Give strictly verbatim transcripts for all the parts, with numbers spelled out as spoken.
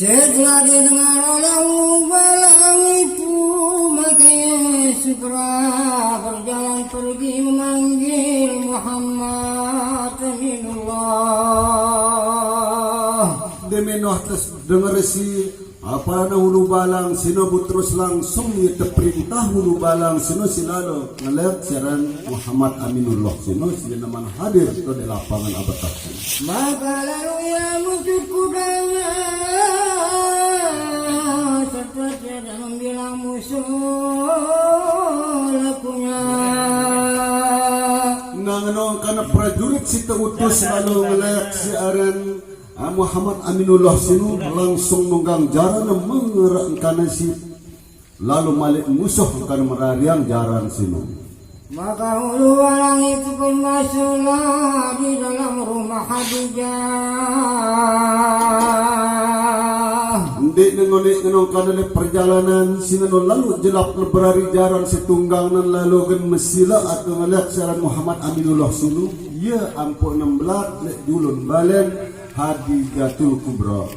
Setelah didengar oleh Hulubalang itu, maka ia segera berjalan pergi memanggil Muhammad Aminullah. Deme noh tes denger si apa na Hulubalang sino, beterus langsung ia teperintah Hulubalang sino si lalo ngelek si aran Muhammad Aminullah sino si neman hadir tu di lapangan abetak sino. Maka lalu ia mucut kudanya serta tidak membilang musuh lakunya. Nang nong kana prajurit si teutus lalu ngelek si aran Ah, Muhammad Aminullah sinu langsung nunggang jaran mengerak engkana si lalu malik musuh engkana merariang jaran sinu. Maka Hulubalang itu pun masuklah di dalam rumah Hadijah. Ndik nengonik ngenong kana le perjalanan sinu lalu jelap leberari jaran si tunggang nan lalu gen mesila atau ngelek si aran Muhammad Aminullah sinu. Ia ampuh nembelat lek julun balen Hadijatul Kubra.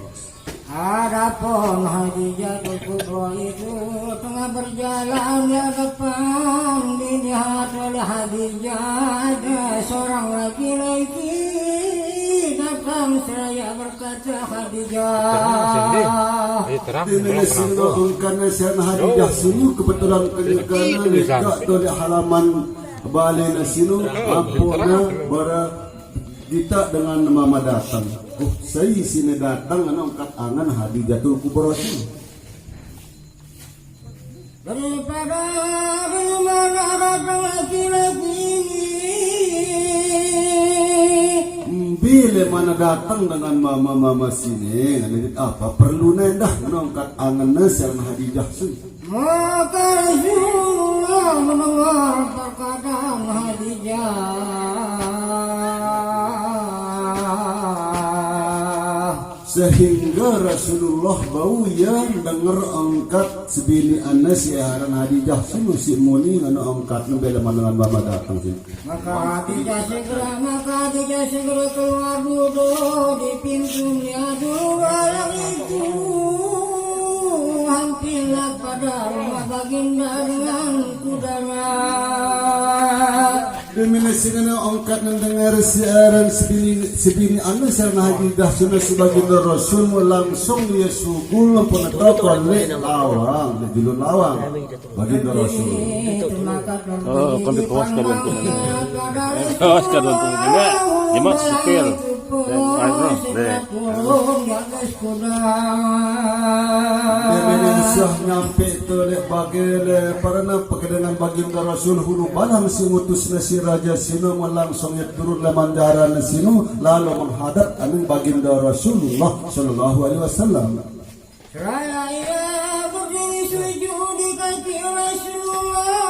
Adapun Hadijatul Kubra itu tengah berjalan di depan, dilihat oleh Hadijah ada seorang laki-laki datang seraya berkata, Hadijah. Terang sini. Eh, terang. Ini belum sini terang. Nonton karena sian Hadijah sini kebetulan kena kena dekat tu di halaman balai na sinu, ampuh na bara Kita dengan mama datang. Oh, sai sine datang, ana angkat angan Hadijatul Kubra sinu. Daripada dari mana datang laki-laki ini? Bila mana datang dengan mama-mama sini, ngana apa perlu nendah, ana angkat angan na sian Hadijah sinu. Maka Rasulullah mendengar perkataan Hadijah. Sehingga Rasulullah bau ia denger angkat sebini ana si aran Hadijah sinu si muni ngana angkat nembel manangan mama datang sinu. Maka Hadijah segera, maka Hadijah segera keluar dulu di pintu, melihat dulu orang itu. Hampirlah pada rumah baginda dengan kudanya. Demi sini angkat mendengar si aran sebini, sebini anu sian Hadijah sinu si baginda Rasul langsung ia sugul penetokon lek lawang, lek julun lawang. Baginda Rasul. Oh, kan dikawas ka tuan tuan. Kawas ka tuan tuan. Cuma, cuma sepil. Dan, anu, deh. Dia memang sudah nyampe tu lek bagi le, parana pakedengan Baginda Rasul Hulubalang si ngutus na si raja sinu, langsung ia turun leman jaran sinu, lalu menghadap anu Baginda Rasulullah sallallahu alaihi wasallam. Seraya ia berdiri sujud di kaki Rasulullah.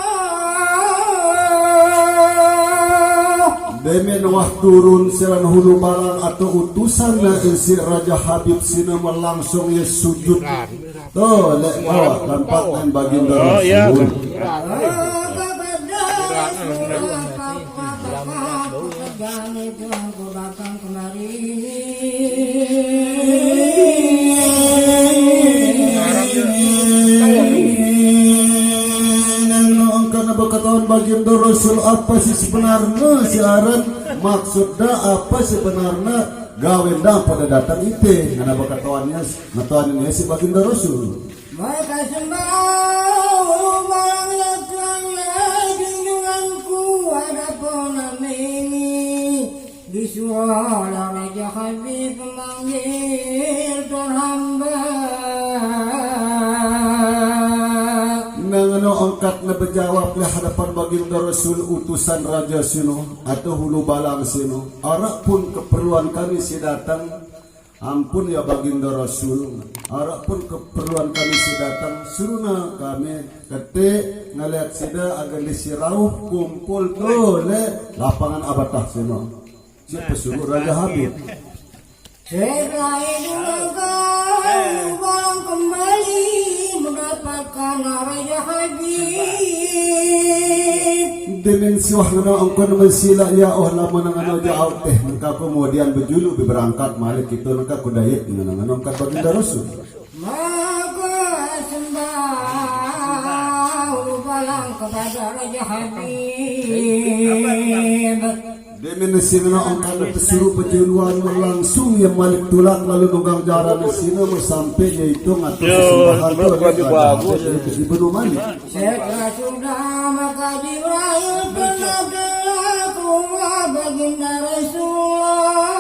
Deme wah turun sian Hulubalang atau utusan na isi Raja Habib sinu langsung ia sujud. Tu lek bawah tempat nan Baginda Rasul. Maka pada Rasulullah, Tuhan ku datang kemari. Nang angkana beketahuan Baginda Rasul apa si sebenarnya si aran maksudnya apa sebenarnya gawe nda pada datang ite. Ngana beketahuannya, ngetahuannya si Baginda Rasul. Maka sembah barang ya Tuhan ya junjunganku, adapun nami ini disuruh oleh Raja Habib memanggil Tuhan hamba. Nang anu angkat na bejawab leh hadapan Baginda Rasul utusan Raja sinu atau Hulubalang sinu. Arak pun keperluan kami si datang. Ampun ya Baginda Rasul, arak pun keperluan kami si datang, suruhna kami ketik ngeliat sida agar di si rauh kumpul tu lek lapangan abatah sinu. Si pesuruh Raja Habib. Setelah itu maka Hulubalang kembali mendapatkan Raja Habib. Dimensi wah ngeno engko nemen sila ya oh lama nang ngeno jauh teh engka kemudian bejulu beberangkat malik kita engka kudayet ngeno ngeno engka baginda Rasul. Maka sembah ulu balang kepada Raja Habib. Demen sing no engka pesuruh pejuruan langsung yang malik tulak lalu nunggang jaran sina mau sampai yaitu ngatur sesembahan tu oleh Raja Habib Ibnu Malik. Setelah sudah maka Jibril pernah ke rumah baginda Rasulullah.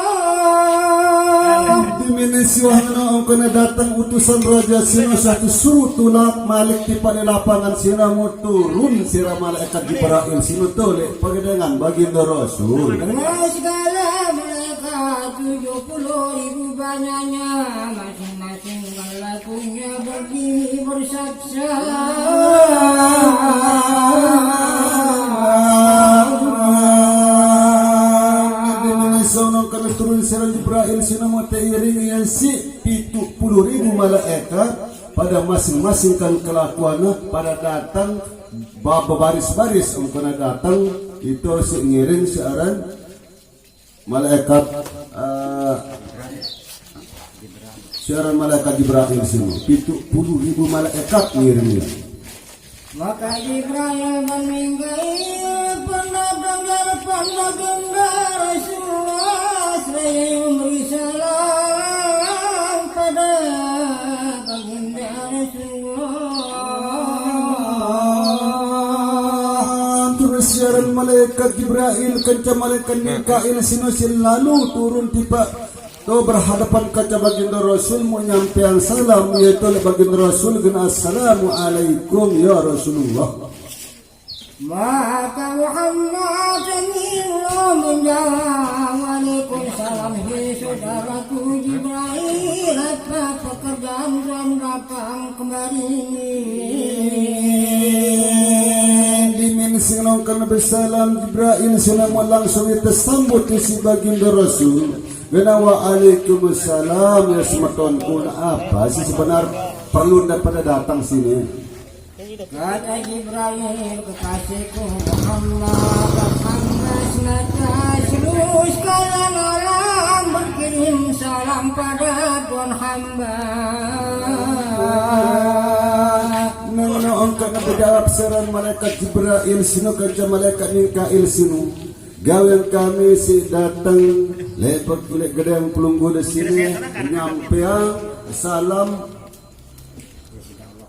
Di mene siwahna engkana datang utusan raja sina satu suruh tulak malik di pada lapangan sina mau turun sira malaikat Jibril sina tolek pagedangan baginda Rasul. Dengan segala malaikat tujuh puluh ribu banyaknya masing-masing Lakunya berdiri bersaksa. Nabi Musa nang kana turun sareng Jibril sina mate iring yang si pitu puluh ribu malaikat pada masing-masing kan kelakuannya pada datang babaris-baris engkana datang itu si ngiring searan Malaikat eh, siaran malaikat Jibril semua. Pitu puluh ribu malaikat ngirimnya. Maka Jibril dan Mikail pernah dengar pernah dengar Rasulullah sering memberi salam pada baginda Rasulullah. Terus siaran malaikat Jibril kanca malaikat Mikail sinu selalu turun tiba tu berhadapan kaca baginda Rasul mau nyampaian salam yaitu oleh baginda Rasul gena assalamualaikum ya Rasulullah. Maka Muhammad Rasulullah menjawab waalaikumsalam hai saudaraku Jibril apa pekerjaan dan datang kemari ini. Dimin sinong kena bersalam Jibril sinamo langsung tersambut isi baginda Rasul. Gena waalaikumsalam ya semetonku apa sih sebenar perlu daripada datang sini. Kata Jibril kekasihku Muhammad hamba senata seluruh sekalian alam berkirim salam pada Tuhan hamba. Nang no engkau nak berjawab seran malaikat Jibril sinu kerja malaikat Mikail sinu. Gawe kami si datang lepek kulit gedeng pelunggu di sini menyampaikan salam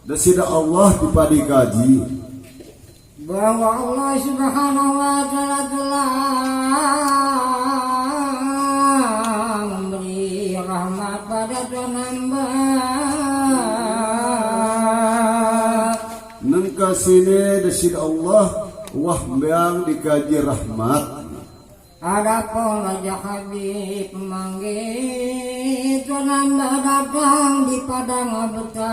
Desida Allah dipadi kaji. Bahwa Allah Subhanahu wa Ta'ala telah memberi rahmat pada Tuhan hamba. Nengka sini desida Allah wah biang dikaji rahmat. Adapun Raja Habib pemanggil Tuan Amba datang di Padang Betah.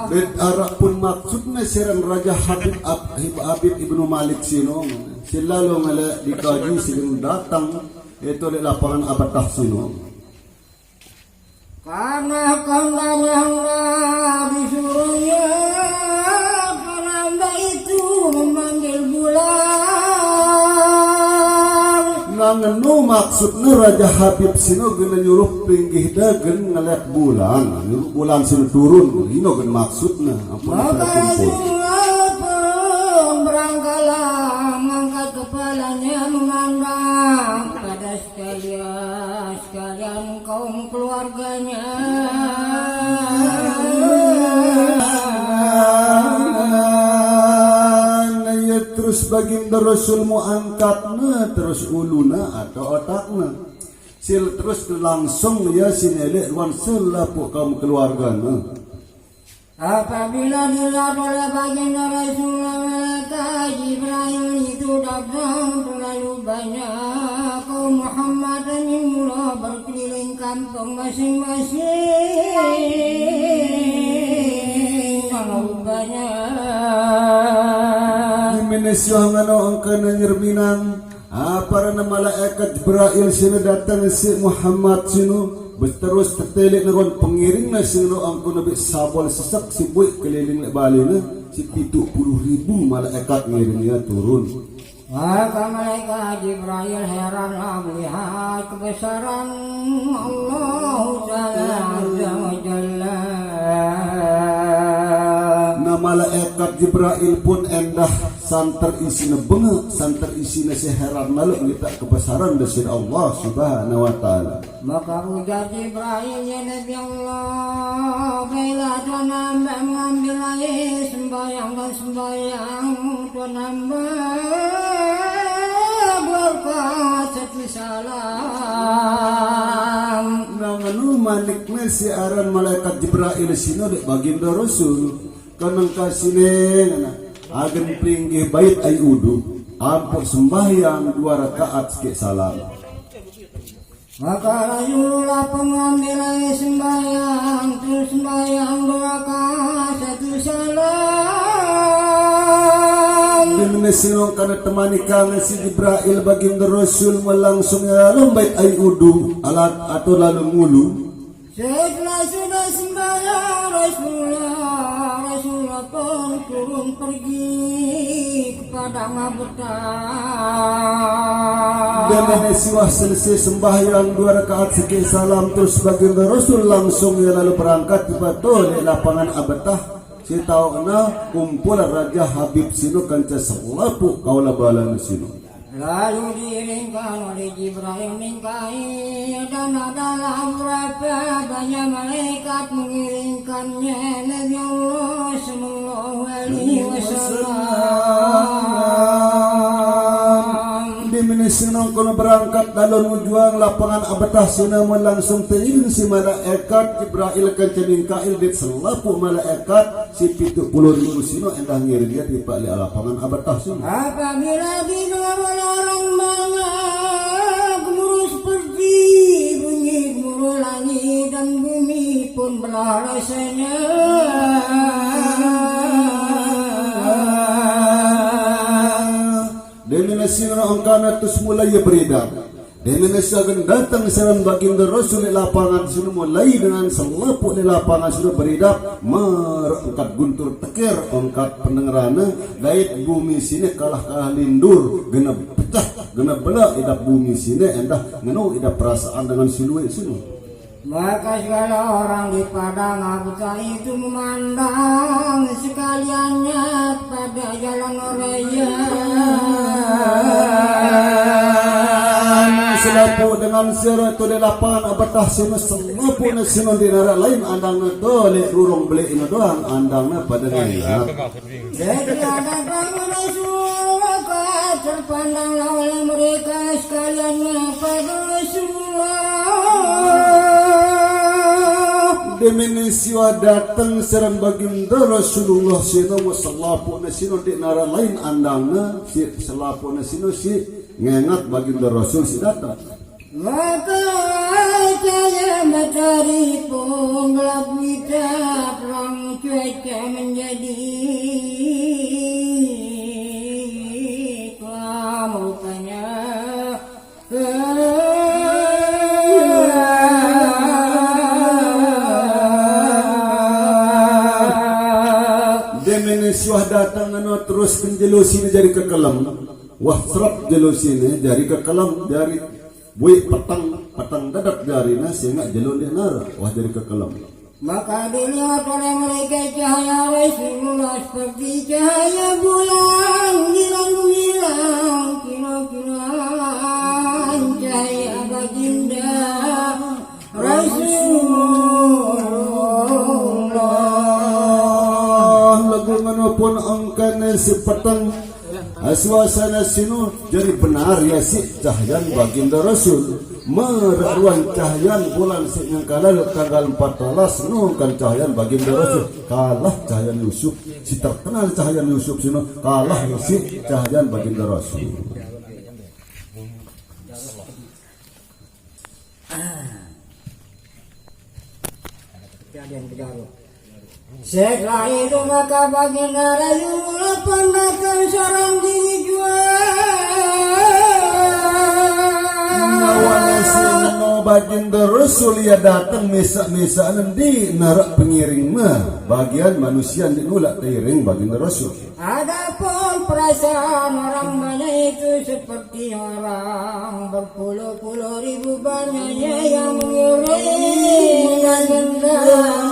Bet arak pun maksudnya serang Raja Habib Ab- Hib- Habib Ibnu Malik sino. Selalu ngelak dikaji sering datang itu di lapangan Abatah sino. Karena kandang hamba disuruhnya penambah itu memanggil bulan. Nang anu maksudnya Raja Habib sino gena nyuruh pinggih dagen ngelek bulan, nyuruh bulan sino turun, ino gen maksudnya. Apa Maka kumpul? Berangkatlah mengangkat kepalanya memandang pada sekalian sekalian kaum keluarganya. Nah, ya terus baginda Rasul mu angkatna terus uluna atau otakna. Sil terus langsung ya sinelek ruan selapuh kaum keluargana. Apabila dilap oleh baginda Rasulullah malaikat Jibril itu datang terlalu banyak kaum Muhammad ini mula berkeliling kampung masing-masing terlalu banyak. Dimana siang ano angkana nyerminang Aparana malaikat Jibril sinu datang si Muhammad sinu beterus tetelik neron pengiringna sinu angku nabi sabol sesek sibui keliling lek balina. Sepitu puluh ribu malaikat ngiringnya turun. Maka malaikat Jibril heranlah melihat kebesaran Allah Ta'ala Azza wa Jalla. Nah, malaikat Jibril pun endah santer isina bengek, santer isina seheran malu ngitak kebesaran dari Allah Subhanahu wa Ta'ala. Maka ujar Jibril, "Ya Nabi Allah, baiklah tuan hamba mengambil air sembahyang dan sembahyang tuan hamba dua rakaat satu salam." Nah, nganu manikna siaran malaikat Jibril sino dek Baginda Rasul. Kanang kasine ngana, agen pringgih bait ai udu, ampuk sembahyang dua rakaat sikit salam. Maka layulah pengambilan sembahyang tu sembahyang dua rakaat satu salam. Di mana sinong kana temani kang si Jibril Baginda Rasul melangsung lalu bait ai udu alat atau lalu ngulu. Setelah sudah sembahyang Rasulullah, Rasulullah pun turun pergi ke padang Abtah. Dan nenek siwah selesai sembahyang dua rakaat sikit salam terus Baginda Rasul langsung ia lalu berangkat ke patu di lapangan Abtah. Si tau na kumpul Raja Habib sino kanca selapu kaula balana sino. Lalu diiringkan oleh Jibril Mikail dan adalah berapa banyak malaikat mengiringkannya Nabi Allah sallallahu alaihi wasallam. Di mini sinong kono berangkat lalu nujuang lapangan Abtah sina mun langsung teiring si malaikat Jibril kanca Mikail dit selapu malaikat si pitu puluh ribu sino endah ngiring dia tiba di lapangan Abtah sino. Apabila didengar oleh orang banyak gemuruh seperti bunyi gemuruh langit dan bumi pun belah rasanya. Demi nasi angkana terus mulai ia beredar. Dene sagan datang saran Baginda Rasul di lapangan sinu mulai dengan selapu di lapangan sinu beridap, merengkat guntur tekir, ongkat pendengarane, dait bumi sini kalah-kalah lindur, genep pecah, genep bela idap bumi sini endah ngenu idap perasaan dengan siluwe sinu. Maka segala orang di padang Abtah itu memandang sekaliannya pada jalan raya. Selapu dengan sira tu di lapangan Abtah sinu selapu na sinu di nara lain andang na tu le rurung beli ina doang andang na pada ngayat. Jadi ada bangun Rasulullah terpandanglah oleh mereka sekalian kepada Rasulullah. Demene siwa datang saran Baginda Rasulullah sino mo selapu na sino di nara lain andangna si selapu na sino si ngengat Baginda Rasul si datang. Maka cahaya matahari pun gelap gulita, terang cuaca menjadi kelam rupanya. Demene siwah datang anu terus penjelusine jari kekelam. Wah serap jelusine jari kekelam jari Buik petang, petang dadak jarina sehingga jelo ndeq nara, wah jari kekelem. Maka dilihat oleh mereka cahaya Rasulullah seperti cahaya bulan, hilang-hilang kira-kira cahaya baginda Rasulullah. Lagu manapun engkana sepeteng suasana sinu jari benar ya si cahyan baginda Rasul. Merak ruan cahyan bulan si nyengkala tanggal empat belas nu kan cahyan baginda Rasul. Kalah cahyan Yusuf, si terkenal cahyan Yusuf sinu kalah ya si cahyan baginda Rasul. Setelah itu maka baginda Rasulullah pun datang seorang diri jua. Nawane sino Baginda Rasul ia datang mesa-mesa di narak pengiring mah. Bagian manusia di nulak teiring Baginda Rasul. Adapun perasaan orang banyak itu seperti orang berpuluh-puluh ribu banyaknya yang mengiring Baginda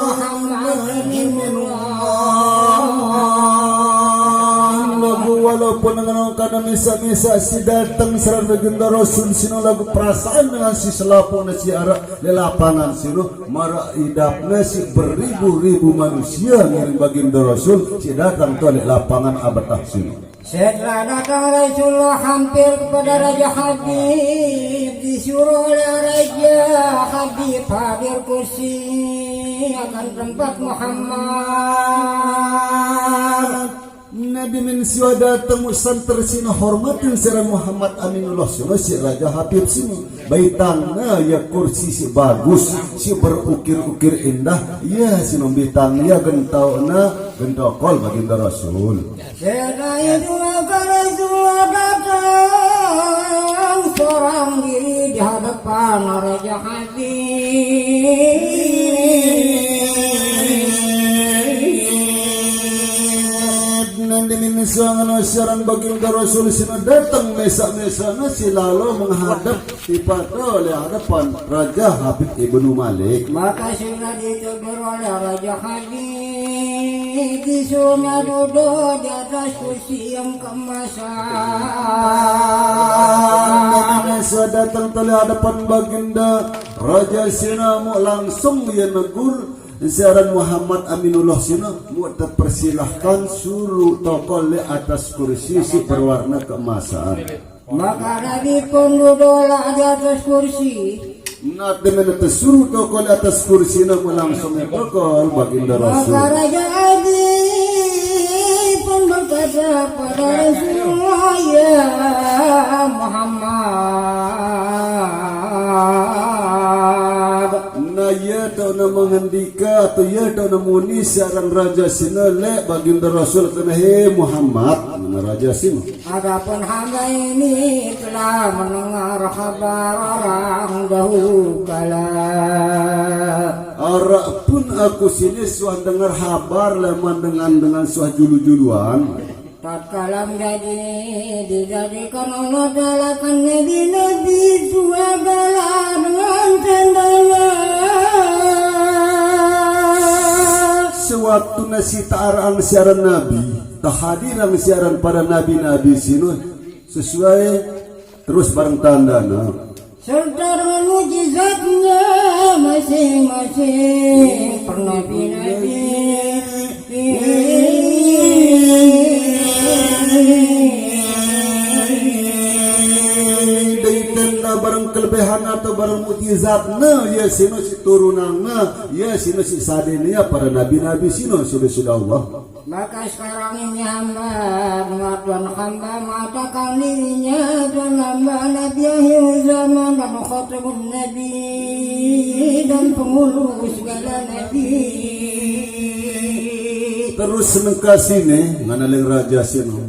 Muhammad Rasulullah. Lagu walaupun dengan kana mesa-mesa si datang sareng Baginda Rasul sino lagu perasaan dengan si selapuh na si arak di lapangan sino, mara idapna si beribu-ribu manusia ngiring Baginda Rasul si datang tu di lapangan abetah sino. Setelah datang Rasulullah hampir kepada Raja Habib, disuruh oleh Raja Habib hadir kursi akan tempat Muhammad. Nabi min siwa datang mu santer sino hormatin sareng Muhammad Aminullah sino si Raja Habib sino. Baitangna ia kursi si bagus, si berukir-ukir indah, ia sino baitang ia gentauna gentokol Baginda Rasul. Setelah itu maka Rasulullah datang seorang diri di hadapan Raja Habib. Nang diminsuangan siaran Baginda Rasul sino datang mesa-mesa na si lalo menghadap tipada oleh hadapan Raja Habib Ibnu Malik. Maka sudah ditegur oleh Raja Habib, disuruhnya duduk di atas kursi yang keemasan. Sudah datang tali hadapan Baginda Raja Sinamu langsung ia negur siaran Muhammad Aminullah sino mu terpersilahkan suruh tokol di atas kursi si berwarna keemasan. Maka Nabi pun duduklah di atas kursi. Nah, dengan tersuruh tokol di atas kursi na mu langsung tokol Baginda Rasul. Maka Raja Habib pun berkata pada Rasulullah, "Ya Muhammad." Nah, ia tau na mengendika atau ia tau na muni siaran Raja sino lek Baginda Rasul kena, "He Muhammad," mana Raja sino. Adapun hamba ini telah mendengar khabar orang dahulu kala. Arak pun aku sini suah dengar habar laman dengan-dengan suah julu-juluan. Tatkala menjadi dijadikan Allah Ta'ala kan nabi-nabi itu adalah dengan tandanya. Sewaktu nasi taarang siaran nabi, tahadirang siaran para nabi-nabi sino sesuai terus barang tandana. Serta dengan mujizatnya masing-masing per nabi-nabi. Dari tanda barang kelebihan atau barang mujizatna, ia sino si turunanna, ia sino si sadenia para nabi-nabi sino sudah-sudah Allah. Maka sekarang ini hamba, pengakuan hamba mengatakan dirinya adalah hamba Nabi akhir zaman dan khatamun Nabi dan penghulu segala Nabi. Terus nengka sini, ngana leng Raja sino.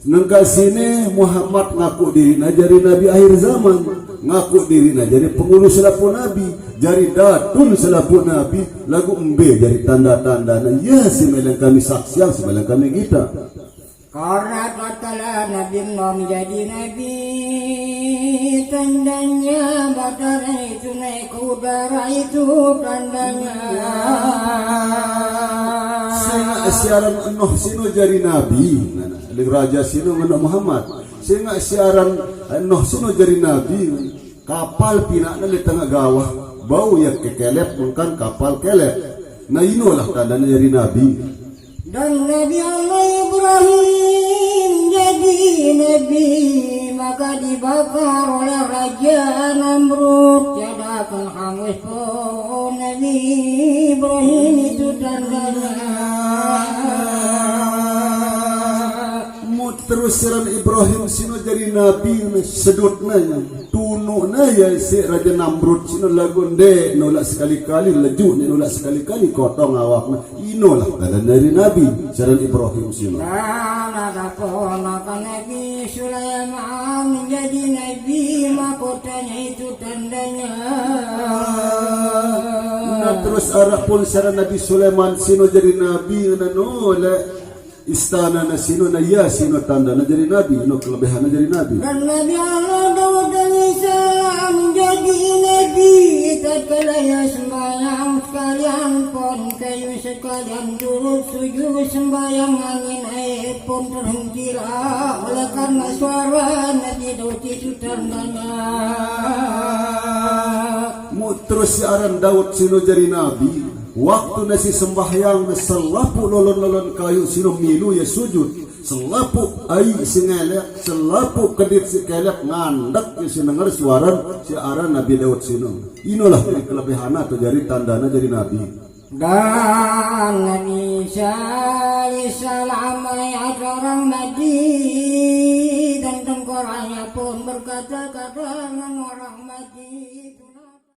Nengka sini Muhammad ngaku diri na jari Nabi akhir zaman, ngaku diri na jari penghulu selapuh Nabi, jari datun selapuh Nabi, lagu embe jari tanda-tandana, ia si meleng kami saksian, si meleng kami kita. Karena tatkala Nabi belum jadi Nabi, tandanya batara itu naik ke udara itu tandanya. Sehingga siaran enoh sino jari Nabi, ngana, leng Raja sino ngana Muhammad. Sehingga siaran enoh sino jari Nabi. Kapal pinakna di tengah gawah, bau ia kekelep mengkan kapal kelep. Nah, inolah tandana jari nabi. Dan Nabi Allah Ibrahim jadi nabi, maka dibakar oleh Raja Namrud. Tiada akan hangus pun Nabi Ibrahim itu tandanya. Mu terus siaran Ibrahim sino jari nabi sedutna tunu Nah, ya si Raja Namrud sino lagu nde nolak sekali-kali, leju nde nolak sekali-kali, kotong awakna. Inolah tanda dari Nabi, si aran Ibrahim sino. Dan ada ponakan Nabi Sulaiman menjadi nabi, mahkotanya itu tandanya. Nah, terus arapun si aran Nabi Sulaiman sino jadi nabi, ngana nolak istana na sino, na ya sino tanda na jadi nabi, no kelebihan na jadi nabi. Dan Nabi Allah Daud alaihissalam menjadi nabi, tatkala ia sembahyang sekalian pohon kayu, sekalian turut sujud sembahyang, angin air pun terhentilah oleh karena suara Nabi Daud itu tandanya. Mu terus si aran Daud sino jadi nabi. Waktu na si sembahyang na, selapuh lolon-lolon kayu sino milu ya sujud. Selapuh ai si ngelek, selapuh kedit si kelek, ngandek ya si denger suaran si aran Nabi Daud sino. Inolah jadi kelebihan atau jadi tandana jadi nabi. Dan Nabi Isa alaihissalam melihat orang mati, dan tengkoraknya pun berkata-kata dengan orang mati.